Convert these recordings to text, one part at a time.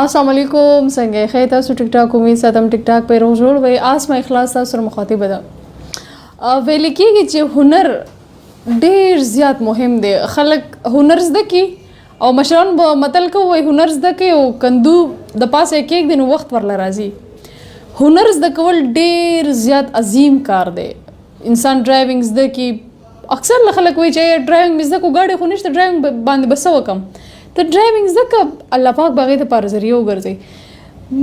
السلام علیکم، څنګه یې؟ ښه یې تاسو؟ ټیک ټاک؟ امید ساتم ټیک ټاک په روغ جوړ وي. آسما اخلاص تاسو سره مخاطبه ده. ویل کېږي چې هنر ډیر زیات مهم دی. خلک هنر زده کی او مشران به متل کوي، هنر زده کوي او کندو د پاسه یې کېږدي نو وخت ورله راځي. هنر زده کول ډیر زیات عظیم کار دی. انسان ډرایوینګ زده کی، اکثر له خلک وایي چې ډرایوینګ مې زده کو، ګاډی خو نشته، ډرایوینګ باندې به څه وکم؟ ته ډرایوینګ زده که، الله پاک به هغې دپاره ذریعه وګرځوي.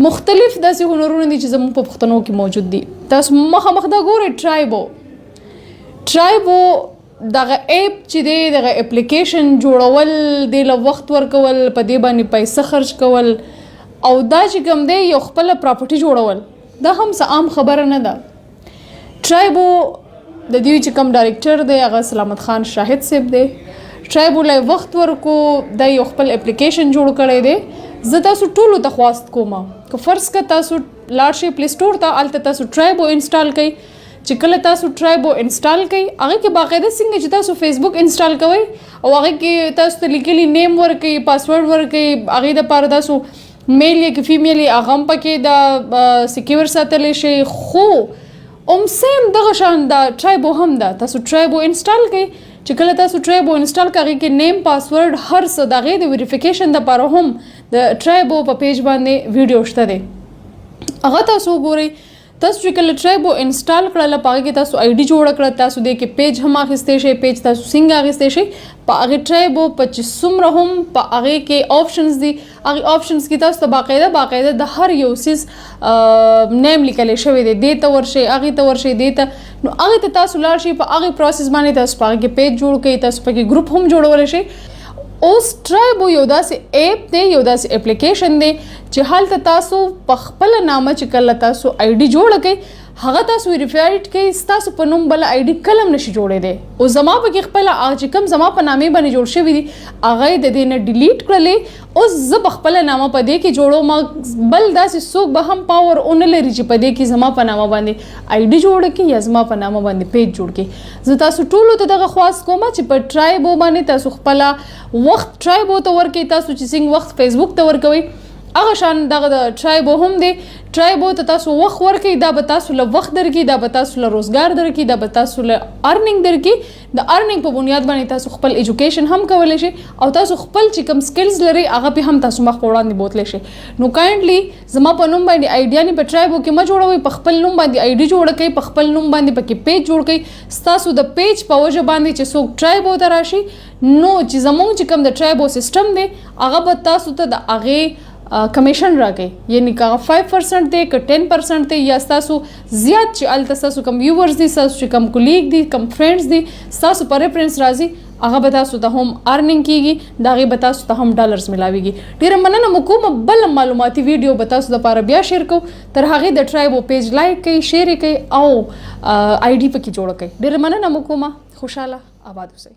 مختلف داسې هنرونه دي چې زموږ په پښتنو کې موجود دي. تاسو مخامخ دا ګورئ، ټرایبو. ټرایبو دغه اپ چې دی، دغه اپلیکیشن جوړول، دې له وخت ورکول، په دې باندې پیسې خرج کول او دا چې کوم دی یو خپله پراپرټي جوړول، دا هم څه عام خبره نه ده. ټرایبو د دې چې کوم ډایریکټر دی، هغه سلامت خان شاهد صاحب دی. ټرایبو له وخت ورکو، دا یو خپل اپلیکیشن جوړ کړی دی. زه تاسو ټولو ته خواست کوم که فرض که تاسو لاړ شئ پلی سټور ته، هلته تاسو ټرایبو انسټال کړئ. چې کله تاسو ټرایبو انسټال کړئ، هغه کې باقاعده څنګه چې تاسو فیسبوک انسټال کوئ او هغه کې تاسو ته لیکلي نیم ورکوي، پاسورډ ورکوي، هغې دپاره تاسو میل یې که فیمیل یې، هغه هم پکې د سکیور ساتلی شئ. خو هم سیم دغه شان دا ټرایبو هم ده. تاسو ټرایبو انسټال کړئ. چې کله تاسو ټرایبو انسټال کړئ، هغې کې نیم، پاسورډ، هر څه، د هغې د ویریفیکیشن دپاره هم د ټرایبو په پیج باندې ویډیو شته دی، هغه تاسو وګورئ. تاسو چې کله ټرایبو انسټال کړل، په هغې کې تاسو آی ډي جوړه کړه، تاسو دې کې پیج هم اخیستی شئ. پیج تاسو څنګه اخیستی شئ؟ په هغې ټرایبو په چې څومره هم په هغې کې آپشنز دي، هغې آپشنز کې تاسو ته باقاعده باقاعده د هر یو څیز نیم لیکل شوی دی. دې ته ورشئ، هغې ته ورشئ، دې ته، نو هغې ته تاسو لاړ شئ. په هغې پروسس باندې تاسو په هغې کې پیج جوړ کړئ، تاسو پکې ګروپ هم جوړولی شئ. اوس ټرایبو یو داسې اپ دی، یو داسې اپلیکیشن دی چې هلته تاسو په خپله نامه چې کله تاسو آی ډي جوړه کړئ، هغه تاسو ویریفایډ کړئ، ستاسو په نوم بله آی ډي کله هم نشي جوړېدی. او زما پکې خپله هغه چې کوم زما په نامې باندې جوړ شوي دي، هغه یې د دې نه ډیلیټ کړلې. اوس زه په خپله نامه په دې کې جوړوم. بل داسې څوک به هم پاور ونه لري چې په دې کې زما په نامه باندې آی ډي جوړه کړي یا زما په نامه باندې پیج جوړ کړي. زه تاسو ټولو ته دغه خواست کوم چې په ټرایبو باندې تاسو خپله وخت ټرایبو ته ورکړئ. تاسو چې څنګه وخت فیسبوک ته ورکوئ، هغه شان دغه د ټرایبو هم دی. ټرایبو ته تاسو وخت ورکړئ، دا به تاسو له وخت درکړي، دا به تاسو له روزګار درکړي، دا به تاسو له ارنینګ درکړي. د ارنینګ په بنیاد باندې تاسو خپل ایجوکیشن هم کولی شئ او تاسو خپل چې کوم سکلز لرئ، هغه په هم تاسو مخ په وړاندې بوتلی شئ. نو کایندلی زما په نوم باندې آیډیانې په ټرایبو کې مه جوړوئ. په خپل نوم باندې آی ډي جوړه کړئ، په خپل نوم باندې پکې پیج جوړ کړئ. ستاسو د پیج په وجه باندې چې څوک ټرایبو ته راشي، نو چې زمونږ چې کوم د ټرایبو سیستم دی، هغه به تاسو ته د هغې کمیشن راکوي. یعنی که هغه 5% دی، که 10% دی، یا ستاسو زیات چې هلته ستاسو کوم ویورز دي، ستاسو چې کوم کولیګ دي، کوم فرینډز دي، ستاسو په ریفرنس راځي، هغه به تاسو ته هم ارنینګ کیږي، د هغې به تاسو ته هم ډالرز ملاویږي. ډیره مننه مو کوم. بله معلوماتي ویډیو به تاسو دپاره بیا شیر کوو. تر هغې د ټرایبو پیج لایک کړئ، شیر یې کړئ او آی ډي پکې جوړه کړئ. ډیره مننه مو کومه. خوشحاله آباد اوسئ.